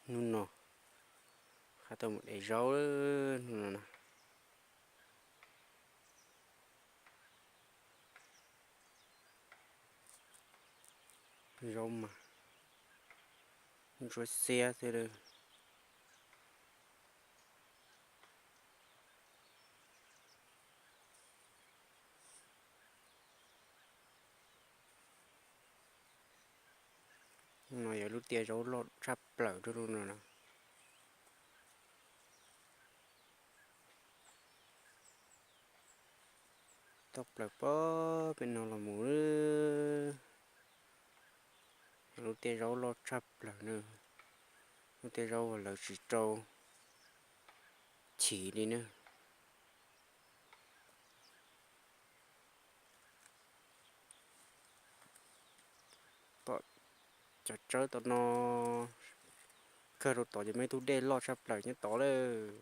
Hnub no qab tau mus de zaub hnub no na. Zaub mas ntsuab xiab xwb lawm. No yog lub tiaj zaub loj tshaj plaws rau lub no na. Toj plaws pob pem no los mus, lub tiaj zaub loj tshaj plaws na. Lub tiaj zaub uas lawv tsis rau chiv li na. Tom cov tsawb tom no, kawg rau tod ces muaj ib tug dej loj tshaj plaws nyob tod lawm.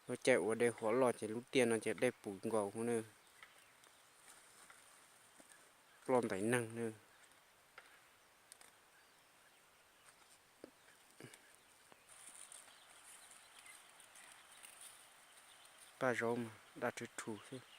Lub caij ua dej huam loj ces lub tiaj no ces dej puv nkaus na. Loj ntev neeg na. Paj zaub mas daj rhwv rhu xwb.